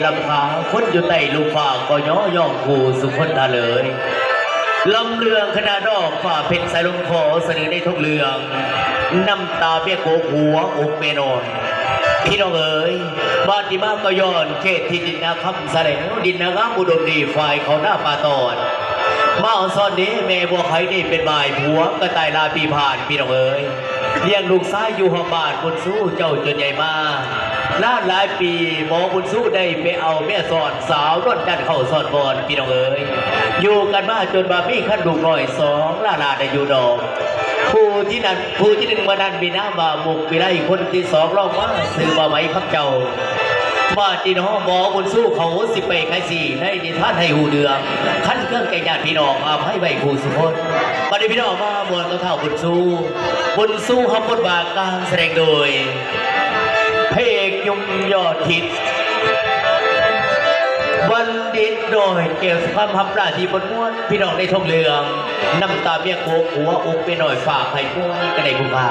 ລຳຄາຄົນຢູ່ໃຕ້ລຸ່ມຟ້າກໍຍໍຍ້ອງຄູ່ສູ່ຄົນທ່ານເອີຍ. ລຳເລື່ອງຄະນະດອກຟ້າເພັດສາຍລົມຂໍສະເໜີໃນທຸກເລື່ອງ ນ້ຳຕາເມຍໂກກຫົວອົກແມ່ນອນ. ພີ່ນ້ອງເອີຍ ບາດນີ້ມາກໍຍ້ອນເຂດທີ່ດິນນາຄຳສະແຫຼວ ດິນນາງາມອຸດົມດີ ຝາຍເຂົ້ານາປ່າຕອດ ມາອອນຊອນເດ້ ແມ່ບົວໄຄເດ້ເປັນໝ້າຍ ຜົວກະຕ່າຍລາປີຜ່ານ ພີ່ນ້ອງເອີຍ. ລ້ຽງລູກຊາຍຢູ່ຫ້ອງບ້ານບຸນຊູເຈົ້າຈົນໃຫຍ່ມາ ນານຫຼາຍປີ ໝໍບຸນຊູໄດ້ໄປເອົາເມຍຊ້ອນ ສາວນວນຈັນເຂົ້າຊ້ອນບ່ອນ ພີ່ນ້ອງເອີຍ. ຢູ່ກັນມາຈົນວ່າມີຄັນລູກນ້ອຍສອງ ຫຼ້າໆໄດ້ຢູ່ດອກ. ຜູ້ທີ່ນັ້ນ ຜູ້ທີ່ໜຶ່ງເມື່ອນັ້ນມີນາມວ່າມຸກວິໄລ ຄົນທີ່ສອງລອງມາຊື່ວ່າໄມຄຳເຈົ້າ. ບາດນີ້ເນາະ ໝໍບຸນຊູເຂົາຊິໄປຂາຍຊີ້ໃນນິທານໃຫ້ຮູ້ເລື່ອງ ຄັນເຄື່ອງແກ່ຍາດພີ່ນ້ອງອະໄພໄວ້ຄູ່ສູ່ຄົນ. ບັດນີ້ພີ່ນ້ອງມາມ່ວນກັບທ້າວບຸນຊູ. ບຸນຊູຮັບບົດບາດການສະແດງໂດຍ ພະເອກໜຸ່ມຍອດຮິດ ບັນດິດນ້ອຍແກ້ວສຸຄຳ ຮັບໜ້າທີ່ມ່ວນໆ ພີ່ນ້ອງໄດ້ທ່ອງເລື່ອງ ນ້ຳຕາເມຍໂກກຫົວອົກເມຍນ້ອຍ ຝາກໃຫ້ມ່ວນກັນໄດ້ຜູ້ພາ.